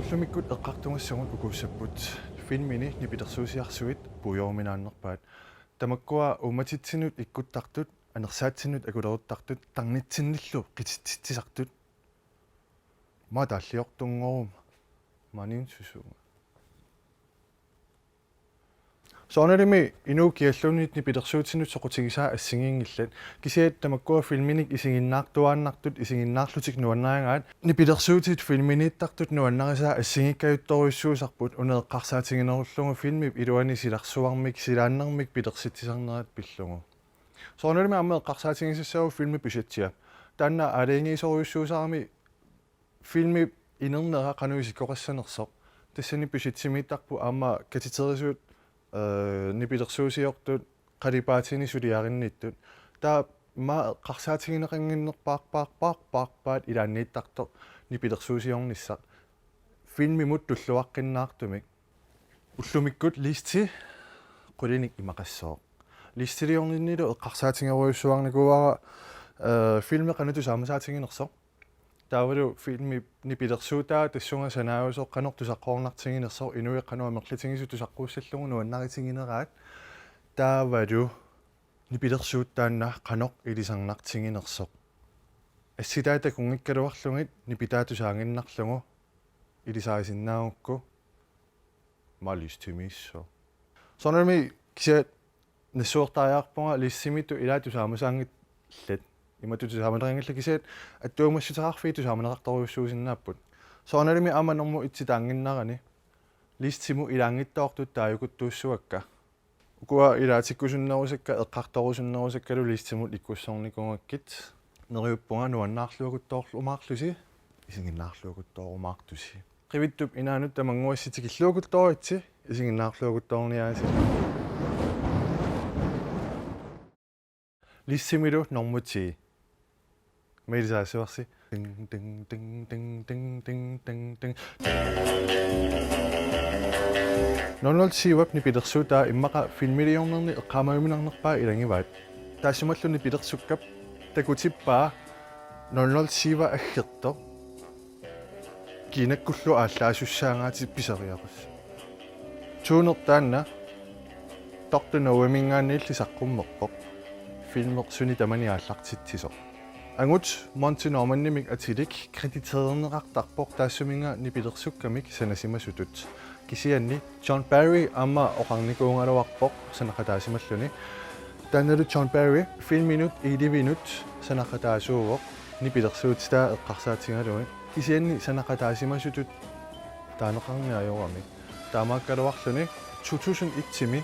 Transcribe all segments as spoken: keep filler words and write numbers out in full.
Ullumikkut eqqartugassagut ukuussapput filmini nipilersuusiarsuit puigoruminaannerpaat. Tamakkua uummatitsinnut ikkuttartut, anersaatsinnut akuleruttartut, tarnitsinnillu qititsitsisartut. Maa taalliortunngoruma. Maaniinsusuunga. Soorunalimi inuit kialluunniit nipilersuutinut soqutigisaat assigiinngillat. Kisianni tamakkua filminik isiginnaartuaannartut isiginnaarlutik nuannarigaat. Nipilersuutit filminiittartut nuannarisaat assigiikkajuttorujussuusarput, una eqqarsaatiginerullugu filmip iluani silarsuarmik, silaannarmik pilersitsisarnerat pillugu. Soorunalimi aamma eqqarsaatigisassaagut filmip budgettia. Taanna aalajangiisorujussuusarami filmip inernera qanoq isikkoqassanersoq. Tassani budgetsimiittarput aamma katiterisuut, eh, nipilersuusiortut qalipaatini suliarinnittut. Taava eqqarsaatigineqannginnerpaarpaarpaarpaarpaat ilaanniittartoq nipilersuusiornissaq. Filmimut tulluaqqinnaartumik. Ullumikkut listi qulinik imaqassooq. Listiliorninnilu eqqarsaatigerujussuarnikuuara, eh, filmi qanoq tusaamasaatiginersoq. Taavalu filmi nipilersuutaa tassunga sanaajusoq qanoq tusaqqoornartiginersoq, inuit qanoq amerlatigisut tusaqquussallugu nuannaritigineraat. Taavalu nipilersuut taanna qanoq ilisarnartiginersoq. Assitaat takunngikkaluarlugit nipitaa tusaaginnarlugu ilisarisinnaagukku. Maa listimiissooq. Soorunami kisianni nassuertariaqarpunga listimiittut ilaat tusaamasaanngillat. Imatut tusaamaneqanngillat kisianni attuumassuteqarfiit tusaamaneqartorujussuusinnaapput. Soorunalimi aamma normu itsitaannginnarani listimut ilaanngitsoortut taajukuttuussuakka. Ukua ilaatikkusunnerusakka, eqqartorusunnerusakkalu listimut ikkussornikuugakkit. Neriuppunga nuannaarluakuttoorlumaarlusi, isiginnaarluakuttoorumaartusi. Qivittup inaanut tamannguassi tikilluakuttooritsi, isiginnaarluakuttoorniaritsi. Listimilu normu ti. Mailisaassivarsi. Ting, ting, ting, ting, ting, ting, ting, ting. Nul nul syv-ip nipilersuutaa immaqa filmiliornerni eqqaamajuminarnerpaat ilagivaat. Taassumalu nipilersukkap takutippaa nul nul syv aggertoq. Kiinakkullu aallaasussaagaatit pisariaqarsi. Tuunertaanna Doctor No-minngaanniilli saqqummerpoq. Filmi suni tamani aallartitsisoq. Angut Monty Normanimik atilik krediterneqartarpoq taassuminnga nipilersukkamik sanasimasutut. Kisianni John Barry aamma oqarnikuugaluarpoq sanaqqataasimalluni. Taannalu John Barry filminut elleve-nut sanaqqataasuuvoq nipilersuutitaa eqqarsaatigalugit. Kisianni sanaqqataasimasutut taaneqarneq ajorami. Taamaakkaluarluni to tusind et-imi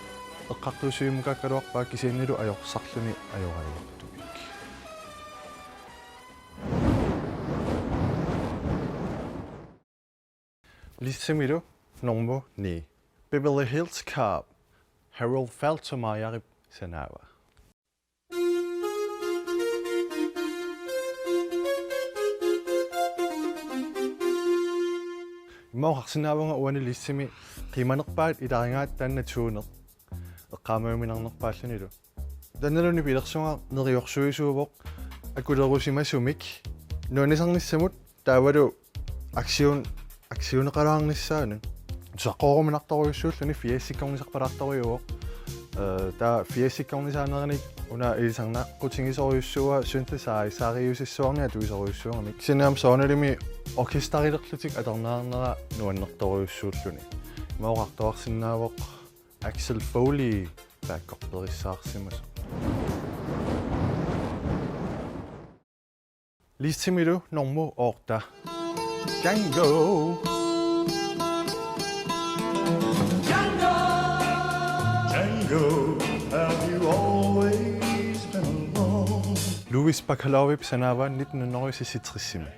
eqqartuussivimukaakkaluarpaa kisiannilu ajorsarluni ajoraluartumik. Listimilu normu ni. Beverly Hills Cop. Harold Faltermeyerip sanaava. Immaqa oqarsinnaavunga uani listimi qimanerpaat ilagigaat taanna tuuneq eqqaamajuminarnerpaallunilu. Taannalu nipilersugaq neriorsuisuuvoq akulerusimasumik nuannisarnissamut taavalu action, actioneqalaarnissaanut. Tusaqqooruminartorujussuulluni firsikkornisarpalaartorujuuvoq. Eh, taava firsikkornisaanerani una ilisarnaaqqutigisorujussuuara synthesizeriusassuarnik atuisorujussuugamik. Kisianni aamma soorunalimi orkesterilerlutik atorneqarnera nuannertorujussuulluni. Immaqa oqartuarsinnaavoq Axel Foley backuperissaarsimasoq. Listimilu normu otte. Django. Django, have you always been alone? Louis Bacalov-ip sanaava nitten hundrede seksogtres-imi.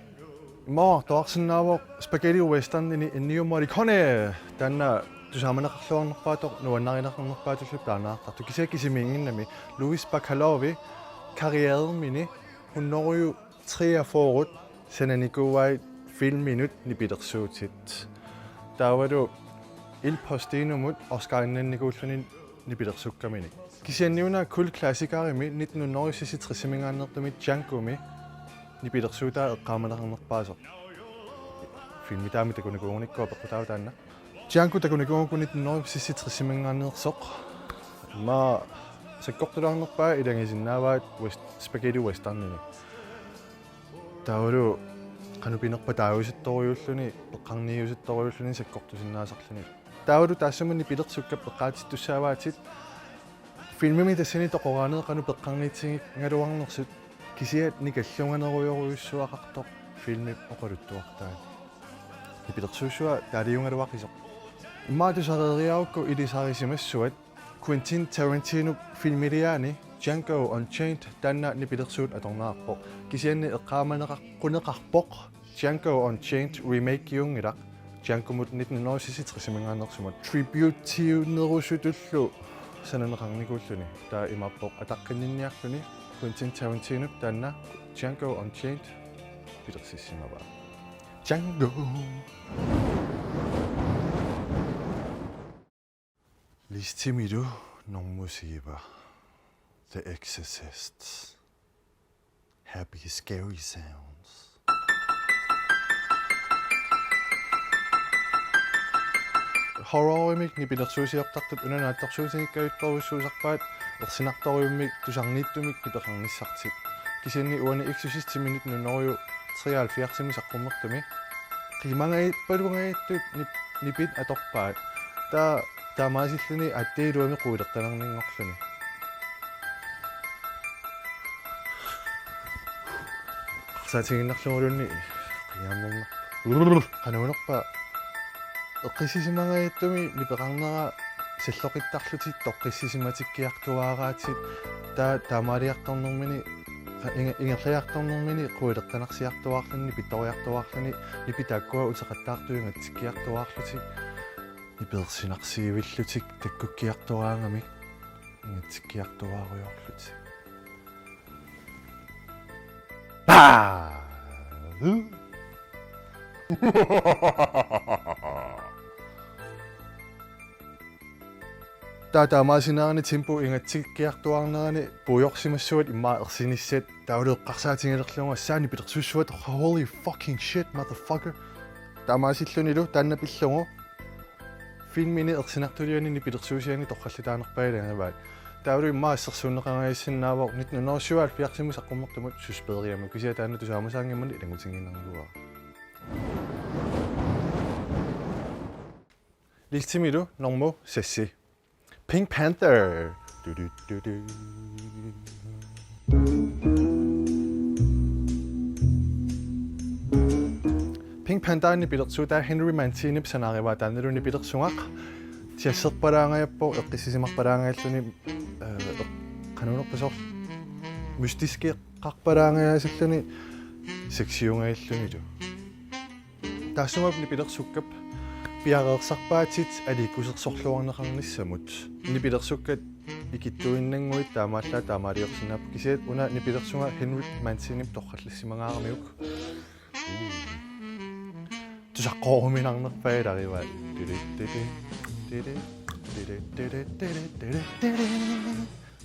Immaqa oqartuarsinnaavoq spaghetti westernini Ennio Morricone. Taanna tusaamaneqarluarnerpaatoq nuannarineqarnerpaatullu plaanaartartoq. Kisianni kisimiinnginnami Louis Bacalovi karrieremini hundrede treogfyrre sananikuuai filminut nipilersuutit. Taavalu Il Postino-mut Oscarinnannikuulluni nipilersukkaminik. Kisianniuna kultklassikkerimi nitten hundrede seksogtres-iminngaanneertumi Django-mi nipilersuutaa eqqaamaneqarnerpaasoq. Filmi taama takunikuugunikku peqqutaavoq taanna. Django takunikuugukku nitten hundrede seksogtresiminngaanneersoq. Immaqa sakkortulaarnerpaat ilagisinnaavaat west-, spaghetti westernini. Taavalu qanoq pinerpa taaguuttorujussuulluni, peqqarniiusuttorujussuulluni sakkortusinnaasarluni. Taavalu taassuma nipilersukkap eqqaatittussaavaatit filmimi tassani toqoraaneq qanoq peqqarniitsigigaluarnersut, kisianni nikalluganerujorujussuaqartoq filmip oqaluttuartaani. Nipilersuussua taaliugaluaqisoq. Immaqa tusareeriarukku ilisarisimassuat Quentin Tarantinop filmiliaani Django Unchained taanna nipilersuut atorneqarpoq. Kisianni eqqaamaneqar-, quneqarpoq Django Unchained remake-iunngilaq Django-mut nitten hundrede seksogtresiminngaanneersumut. Tribute-iunerusutullu sananeqarnikuulluni. Taava imaappoq ataqqinninniarluni Quentin Tarantinop taanna Django Unchained pilersissimavaa. Django. Listimilu normu siva. The Exorcist. Happy scary sounds. Horrorimik nipilersuusiortartut una naatsorsuutigikkajuttorujussuusarpaat ersinartorujummik tusarniittumik nipeqarnissartik. Kisianni uani Exorcistimi nitten hundrede treoghalvfjerdsimi saqqummertumi qimangajappalugajattut nip-, nipit atorpaat. Taava taamaasilluni aatsaat iluamik quilertanarninngorluni. Eqqarsaatigiinnarluguluunniit qiiaammerna. Qanuunerpa eqqissisimagajattumi nipeqarnera salloqittarlutik toqqissisimatikkiartuaaraatit, taava taamaaliartornermini, inge-, ingerlariartornermini quilertanarsiartuaarluni, nipittoriartuaarluni, nipit taakkua uteqattaartut ingatsikkiartuaarlutik, nipeersinarsiivillutik takkukkiartuaannarmik ingatsikkiartuaarujoorlutik. Paa! Taava taamaasinerani tempo ingatsikkiartuaarnerani puigorsimassuat immaqa ersinissat, taavalu eqqarsaatigilerlugu assaani nipilersuussua torrak, holy fucking shit, motherfucker. Taamaasillunilu taanna pillugu filmini ersinartuliani nipilersuusiani torrallitaanerpaat ilagivaat. Taavalu immaqa assersuunneqangajassinnaavoq nitten hundrede syvoghalvfjerdsimi saqqummertumut Suspiriamut, kisianni taanna tusaamasaanngimmat ilanngutigiinnarnikuuara. Listimilu normu seks. Pink Panther. Du, du, du, du. Pink Panther nipilersuutaa Henry Mancinip sanaarivaa, taannalu nipilersugaq. Jazzerpalaangajappoq, eqqissisimarpalaangajalluni, eh, qanuunerpa soorlu mystiskik qarpalaangajaasilluni seksiungajallunilu. Taassuma nipilersukkap piareersarpaatit aliikkusersorluarneqarnissamut. Nipilersukkat ikittuinnannguit taamaallaat taamaaliorsinnaapput, kisianni una nipilersugaq Henry Mancinip torrallassimagaaramiuk. Tusaqqooruminarnerpaat ilagivaat.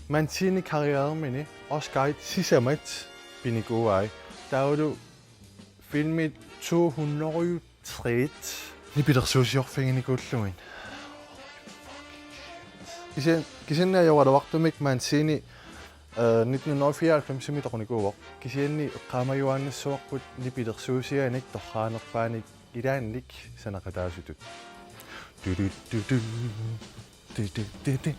Mancini karrieremini Oscarit sisamat pinikuuai. Taavalu filmit to hundrede og tre nipilersuusiorfiginikuullugit. Kisian-, kisianni ajoraluartumik Mancini, eh, nitten hundrede og fireoghalvfemsimi toqunikuuvoq. Kisianni eqqaamajuaannassavarput nipilersuusianik torraanerpaanik ilaannik sanaqataasutut. Du, du, du, du. Du, du, du.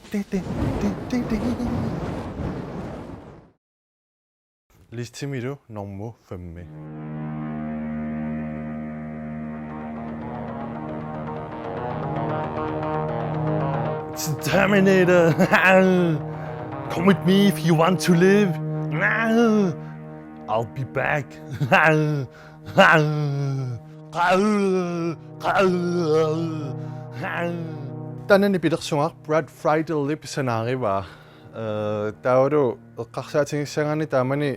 Listimilu normu femmi. It's the Terminator. Come with me if you want to live. I'll be back. Taanna nipilersugaq Brad Friedel-ip sanaarivaa. Eh, taavalu eqqarsaatigissagaanni taamani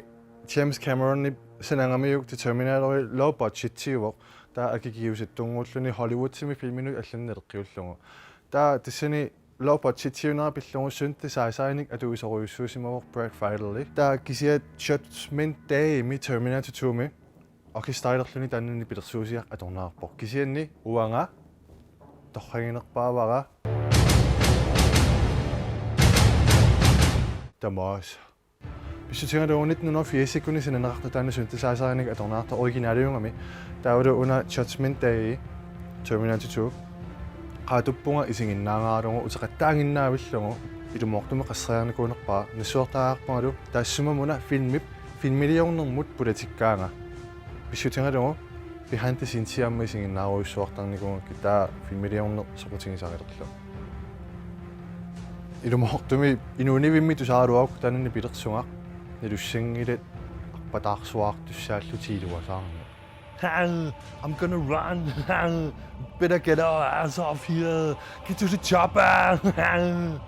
James Cameronip sanagamiuk The Terminator low budgetiuvoq. Taava akikiusattunnguulluni Hollywoodimi filminut allanut naleqqiullugu. Taava tassani low budgetiunera pillugu synthesizerinik atuisorujussuusimavoq Brad Friedel-i. Taava kisianni Judgment Day-mi Terminator to-mi Hockey stylerluni taanna nipilersuusiaq atorneqarpoq. Kisianni uanga torraginerpaavara tamaasa. Pissutigalugu nitten hundrede og firsikkuni sananeqartoq taanna synthesizerinik atorneqartoq originaliugami. Taavalu una Judgment Day, Terminator to. Qaatuppunga isiginnaagalugu uteqattaaginnaavillugu, ilumoortumik qasseriarnikuunerpara, nassuertariaqarpungalu taassuma una filmip, filmiliornermut pulatikkaanga. Pissutigalugu behind the scenes aamma isiginnaarujussuartarnikuugakkit taava filmiliorneq soqutigisarilerlugu. Ilumoortumik inuunivimmi tusaraluarukku taanna nipilersugaq, nalussanngilat arpataarsuartussaallutik iluasaarneq. Hal, I'm gonna run. Hal, better get our ass off here. Get to the chopper. Hal.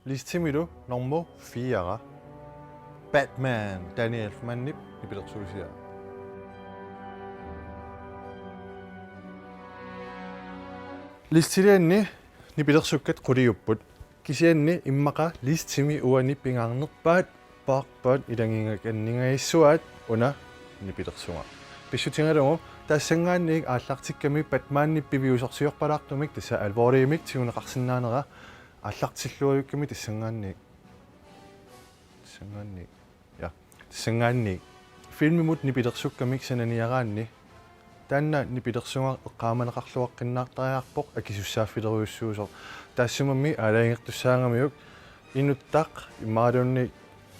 Listimilu nummer fire. Batman, Danny Elfmanip nipilersuusiaq. Listilianni nipilersukkat quliupput. Kisianni immaqa listimi uani pingaarnerpaat paarpaat ilagiinngaanniit una nipilersugaq. Pissutigalugu tassanngaanniit aallartikkami Batmanip piviusorsiorpalaartumik, tassa alvorligimik tiguneqarsinnaanera aallartilluajukkami tassanngaanniit. Tassanngaanniit. Ja. Tassanngaanniit. Filmimut nipilersukkamik sananiaraanni taanna nipilersugaq eqqaamaneqarluaqqinnaartariaqarpoq akisussaaffilerujussuusoq. Taassumami aalajangertussaagamiuk inuttaq imaluunniit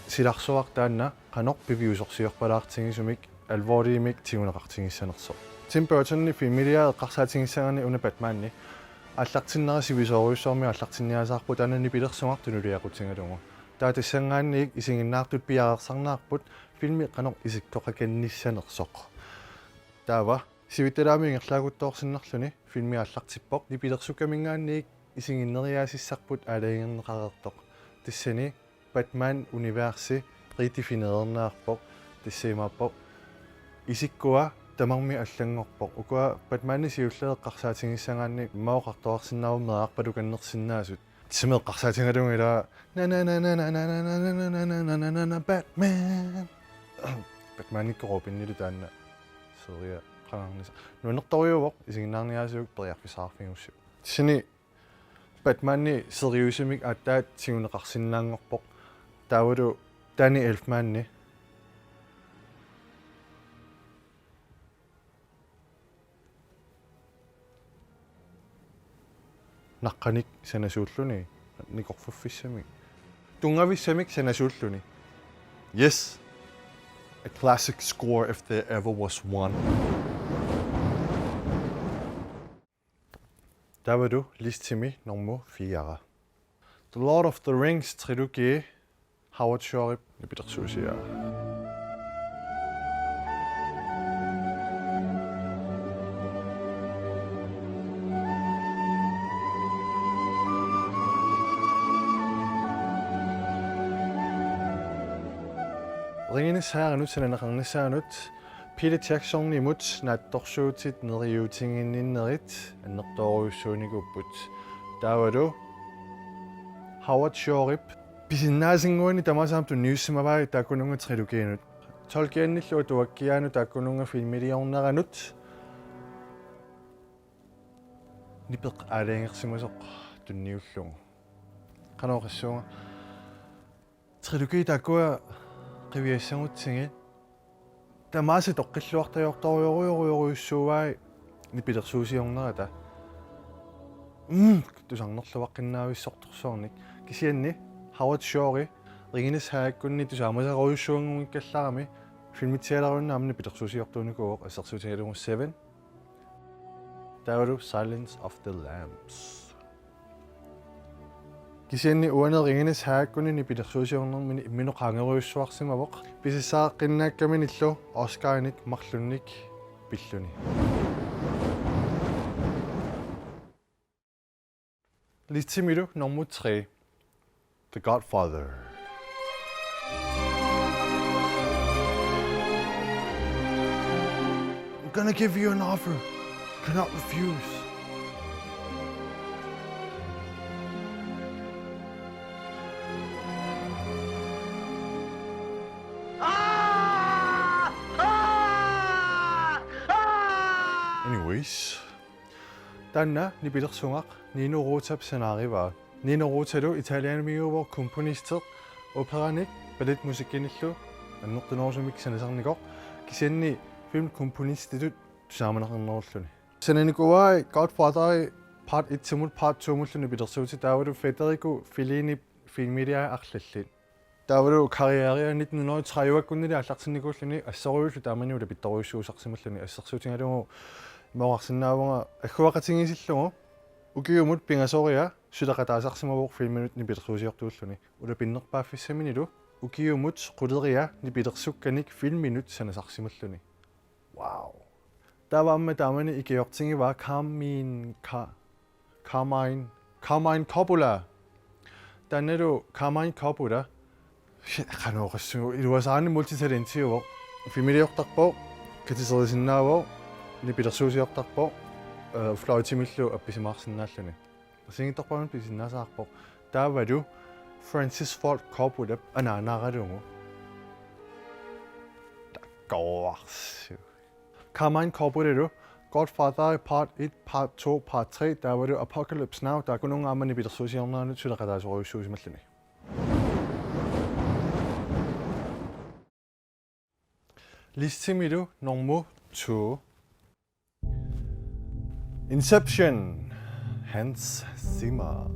silarsuaq taanna qanoq piviusorsiorpalaartigisumik alvorligimik tiguneqartigissanersoq. Tim Burtonip filmiliaa eqqarsaatigissagaanni una Batmani aallartinnera sivisoorujussuarmik aallartinniasaarpoq taanna nipilersugaq tunuliaqutigalugu. Taava tassanngaanniit isiginnaartut piareersarneqarput filmi qanoq isikkoqakannissanersoq. Taava sivittalaamik ingerlaakuttoorsinnarluni filmi aallartippoq, nipilersukkaminngaanniit isiginneriaasissarput aalajangerneqareersoq. Tassani Batman-universi redefineerneqarpoq, tassa imaappoq isikkua tamarmik allanngorpoq. Ukua Batmanip siulleq eqqarsaatigissagaanni immaqa oqartoqarsinnaavoq meerarpaluk annersinnaasut. Tassami eqqarsaatigalugu ila na na na Batman. Batmanikkut Robinilu taanna seria qangarnisa. Nuannertorujuuvoq, isiginnaarniaasiuk periarfissaqarfigigussi. Tassani Batmani seriøsemik aatsaat tiguneqarsinnaanngorpoq. Taavalu Danny Elfmani naqqanik sanasuulluni, nikorfaffissamik. Tunngavissamik sanasuulluni. Yes. A classic score if there ever was one. Taavalu listimi nummer fire. The Lord of the Rings trilogi, Howard Shorep nipilersuusiaq. Ringinis herrenut sananeqarnissaanut Peter Jacksonimut naatsorsuutit neriuutiginninnerit annertoorujussuunikuupput. Taavalu Howard Shorep pisinnaasaannguani tamaasa aamma tunniussimavai taakkununnga trilogiinut. Tolkienillu atuakkiaanut taakkununnga filmiliorneranut nipeq aalajangersimasoq tunniullugu. Qanoq oqassuunga. Trilogi taakkua qiviassagutsigit tamaasa toqqilluartajoortorujorujorujussuuai nipilersuusiornerata. Mm, tusarnerluaqqinnavissortorsuarnik. Kisianni Howard Shore Ringinis herrekkunni tusaamasarujussuunngikkallaraami filmitsialerunnaami nipilersuusiortuunikuuvoq assersuutigalugu Seven. Taavalu Silence of the Lambs. Kisianni uani Ringinis herrekkunni nipilersuusiornermini imminut qaangerujussuarsimavoq. Pisassaqqinnaakkaminnillu Oscarinik marlunnik pilluni. Listimilu nummer tre. The Godfather. I'm gonna give you an offer. Cannot refuse. Taanna nipilersugaq Nino Rotap sanaarivaa. Nino Rotalu italienamiuuvoq komponisti, operanik, balletmusikkinillu annertunerusumik sanasarnikoq, kisianni filmkomponistitut tusaamaneqarnerulluni. Sananikuuai Godfather Part et-imut Part to-mullu nipilersuutit, taavalu Federico Fellini filmiliai arlallit. Taavalu karrierea nitten hundrede tredive-kkunniit aallartinnikuulluni assorujuullu taamani ulapittorujussuusarsimalluni, assersuutigalugu immaqa oqarsinnaavunga agguaqatigiissillugu ukiumut pingasoria suleqataasarsimavoq filminut nipilersuusiortuulluni. Ulapinnerpaaffissaminilu ukiumut quleria nipilersukkanik filminut sanasarsimalluni. Wow. Taava aamma taamani ikiortigivaa Carmine, Ca-, Carmine, Carmine Coppola. Taannalu Carmine Coppola. Shit, qanoq oqassuunga, iluasaani multitalentiuvoq. Filmiliortarpoq, katersisinnaavoq, nipilersuusiortarpoq, øh, fløjtimillu appisimaarsinnaalluni. Assigiinngitsorpaaluit pisinnaasaarpoq. Taavalu Francis Ford Coppolap anaanaaralugu. Takkuarsu. Carmine Coppolalu Godfather Part et, Part to, Part tre, taavalu Apocalypse Now, taakkununnga aamma nipilersuusiorneranut suleqataasorujussuusimalluni. Listemilu nummer to. Inception, Hans Zimmer.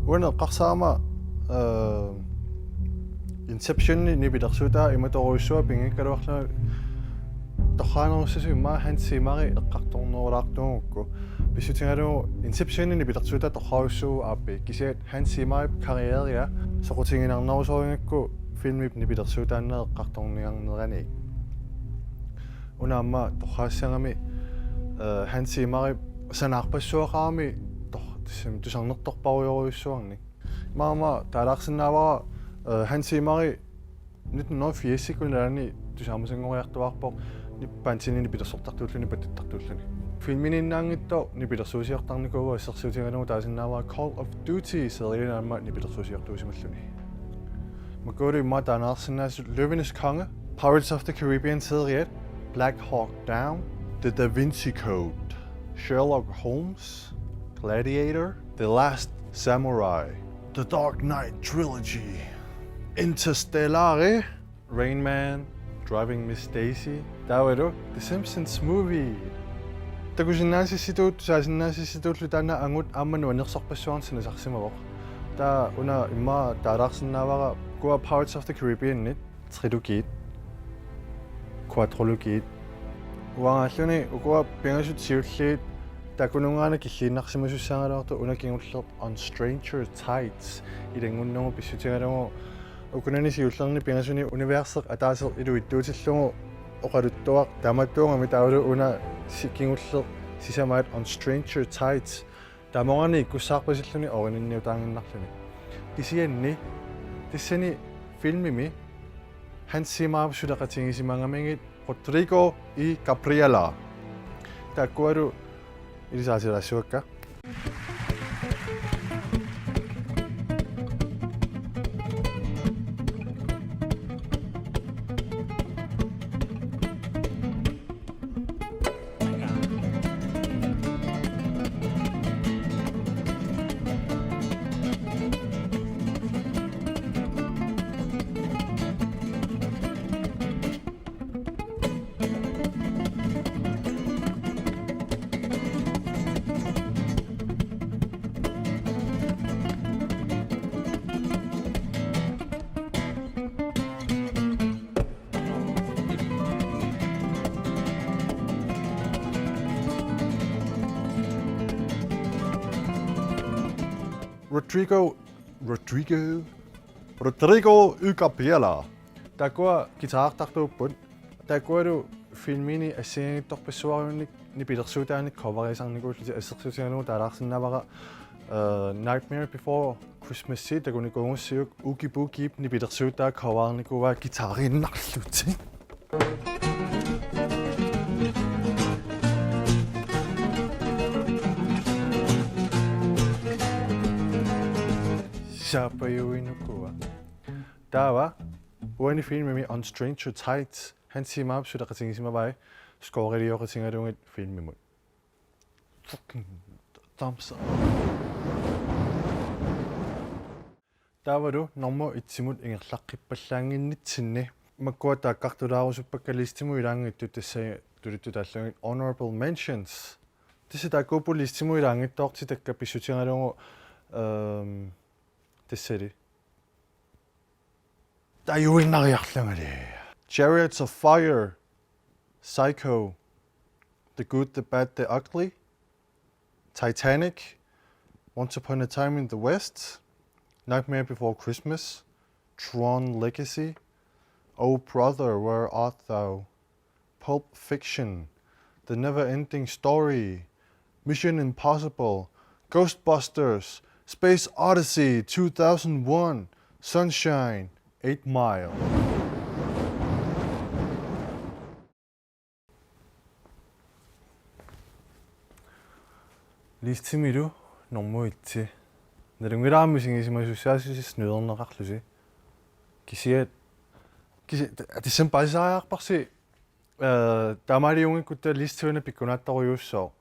Uani eqqarsarama, øh, Inceptioni nipilersuutaa imatorujussuaq pinngikkaluarlunga torraanerussasoq immaqa Hans Zimmeri eqqartornerulaartuugukku. Pissutigalugu Inceptioni nipilersuutaa torrarujussuuvoq aappi. Kisianni Hans Zimmerip karrierea soqutiginarnerusorigakku filmip nipilersuutaannaq eqqartorniarnerani. Una aamma torraassagami, øh, Hans Zimmerip sanaarpassuaqarami tor-, tassami tusarnertorparujorujussuarnik. Aamma taalaarsinnaavara, øh, Hans Zimmeri nitten hundrede firs-ikkut nalaani tusaamasanngoreertuaarpoq, nip-, bandini nipilersortartuulluni pattattartuulluni. Filminiinnaanngitsoq nipilersuusiortarnikuuvoq, assersuutigalugu taasinnaavara Call of Duty serieni aamma nipilersuusiortuusimalluni. Makkulu immaqa taanna arsinnaasut Løvernes Konge, Pirates of the Caribbean serie, Black Hawk Down, The Da Vinci Code, Sherlock Holmes, Gladiator, The Last Samurai, The Dark Knight Trilogy, Interstellar, Rain Man, Driving Miss Daisy, taavalu The Simpsons Movie. Takusinnaasissitut, tusaasinnaasissitullu taanna angut aamma nuannersorpassuarnik sanasarsimavoq. Taava una immaqa taalaarsinnaavara ukua Pirates of the Caribbeanit, trilogiit, quadrologiit. Uangaalluni ukua pingasut siulliit taakkununngaanniit killiinnarsimasussaagaluartut, una kingulleq On Stranger Tides ilanngunnagu pissutigalugu ukunani siullerni pingasuni universi ataaseq iluitsuutillugu oqaluttuaq taamaattuugami, taavalu una si-, kingulleq sisamaat On Stranger Tides. Taamaattumik ikkussaarpasilluni orininniutaaginnarluni. Kisianni tassani filmimi Hans Zimmerip suleqatigisimagamiuk Rodrigo y Gabriela. Taakkualu ilisaasilaassuakka. Rodrigo, Rodrigo, Rodrigo y Gabriela. Taakkua guitarertartuupput. Taakkualu filmini assigiinngitsorpassuarnik nipilersuutaanik coverisarnikuullutik, assersuutigalugu taalaarsinnaavara Uh, Nightmare Before Christmas takunikuugussiuk Oogie Boogie-p nipilersuutaa covernikua guitariinnarlutik. Saapajuinukua. Taava uani filmimi On Stranger Tides Hans Zimmerip suleqatigisimavai, scoreerioqatigalugit filmimut. Fucking thumbs up. Taavalu normu etsimut ingerlaqqippallaannginnitsinni. Makkua taakkartulaarusuppakka listimut ilaanngitsut, tassa tuluttut taallugit honorable mentions. Tassa taakkuupput listimut ilaanngitsoortitakka pissutigalugu, ehm, tassali tajuinnariarlungali. Chariots of Fire, Psycho, The Good, the Bad, the Ugly, Titanic, Once Upon a Time in the West, Nightmare Before Christmas, Tron Legacy, Oh Brother, Where Art Thou, Pulp Fiction, The Never Ending Story, Mission Impossible, Ghostbusters, Space Odyssey two thousand one, Sunshine, Eight Mile. Listimilu normu etsi. Nalunngilara aamma isigisimasussaassutsit nuerneqarlusi. Kisiat, kisi-, tassami paasisariaqarparsi, eh, taamaaliunngikkutta listi una pikkunaattorujussuuvoq.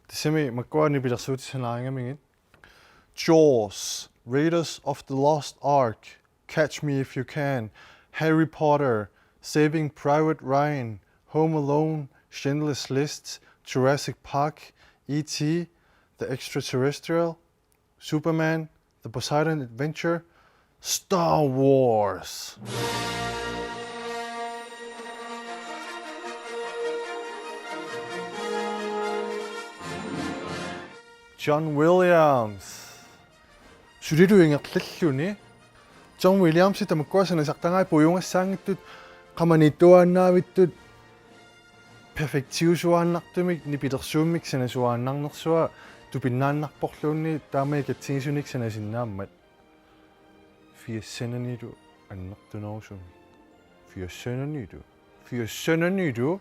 Tassami makkua nipilersuutit sanaaringamigit: Jaws, Raiders of the Lost Ark, Catch Me If You Can, Harry Potter, Saving Private Ryan, Home Alone, Schindler's List, Jurassic Park, E T, The Extraterrestrial, Superman, The Poseidon Adventure, Star Wars. John Williams. Sulilu ingerlalluni. John Williams tamakkua sanasartagaat puiugassaanngitsut, qamaniittuaannaavittut, perfektiusuaannartumik nipilersuummik sanasuaannarnersua tupinnaannarporluunniit taama ikatsigisunik sanasinnaammat. Firsananilu annertunerusumik. Firsananilu. Firsananilu.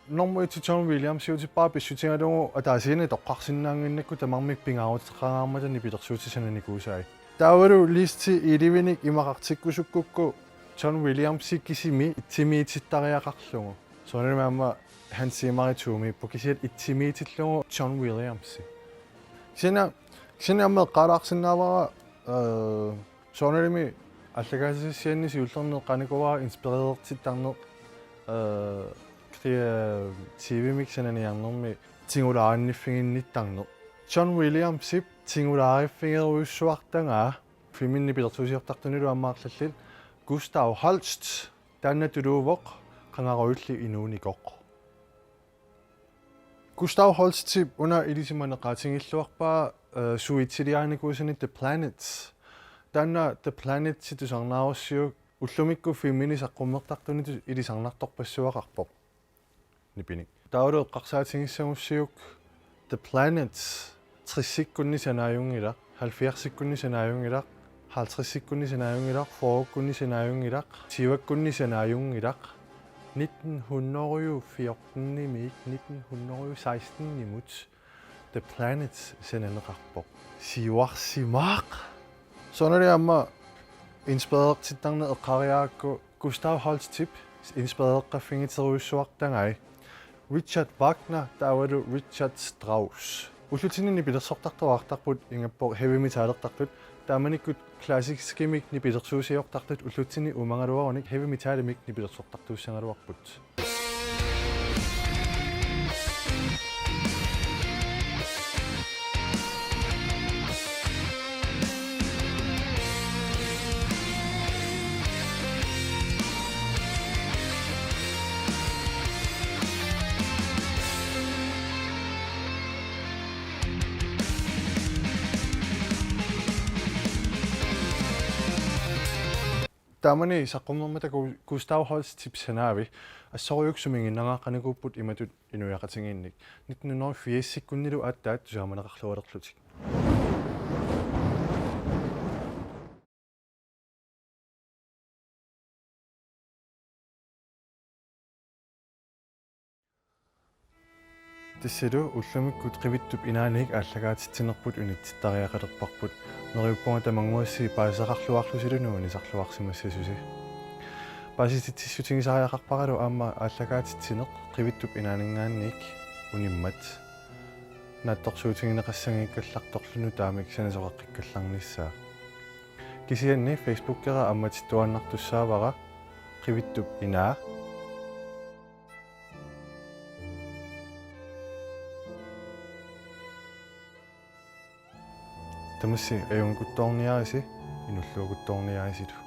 Normu etsi John Williamsiutippara pissutigalugu ataasiinnaq toqqarsinnaannginnakku tamarmik pingaaruteqaraarmata nipilersuutit sananikuusai. Taavalu listi elleve-nik imaqartikkusukkukku John Williamsi kisimi etsimiitittariaqarlugu. Soorunami aamma Hans Zimmer to-miippoq, kisiat etsimiitillugu John Williamsi. Kisianni, kisianni aamma eqqaalaarsinnaavara, eh, soorunami aallakaatitsissianni siullerneq qanikuaa inspirerertittarneq, eh, kreativimik sananiarnermi tigulaarniffiginnittarneq. John Williamsip tigulaariffigerujussuartagaa filmini nipilersuusiortartunilu aamma arlallit Gustav Holst, taanna tuluuvoq Qangarujulli inuunikoq. Gustav Holstip una ilisimaneqaatigilluarpaa, eh, suitsiliaanikuusani The Planets. Taanna The Planets tusarnaarussiuk ullumikkut filmini saqqummertartunitut ilisarnartorpassuaqarpoq nipinik. Taavalu eqqarsaatigissagussiuk The Planets, tressikkunni sanaajunngilaq, halvfjerdsikkunni sanaajunngilaq, halvtredsikkunni sanaajunngilaq, fyrrekkunni sanaajunngilaq, tyvekkunni sanaajunngilaq, nitten hundrede fjorten-imiit nitten hundrede seksten-imut The Planets sananeqarpoq. Siuarsimaaq. Soorunami aamma inspirertittarneq eqqariarakku Gustav Holstip inspirereqqaffigiterujussuartagai Richard Wagner taavalu Richard Strauss. Ullutsinni nipilersortartut artarput ingappoq heavy metalertartut, taamanikkut klassiskimik nipilersuusiortartut ullutsinni uumagaluarunik heavy metalimik nipilersortartuussagaluarput. Taamani saqqummermata Gu-, Gustav Holstip sanaavi assorujuk sumiginnagaaqqanikuupput imatut inuiaqatigiinnik. Nitten hundrede firsikkunnilu aatsaat tusaamaneqarlualerlutik. Tassalu ullumikkut Qivittup Inaaniit aallakaatitsinerput unitsittariaqalerparput. Neriuppunga tamannguassi paasisaqarluarlusilu nuunisarluarsimassasusi. Paasititsissutigisariaqarparalu aamma aallakaatitsineq Qivittup Inaaninngaanniit unimmat. Naatsorsuutigineqassanngikkallartorluni taamik sanasoqaqqikkallarnissaa. Kisianni Facebookera ammatittuaannartussaavara Qivittup Inaa. Tamassi ajunngikuttoorniarisi, inulluukuttoorniarisilu.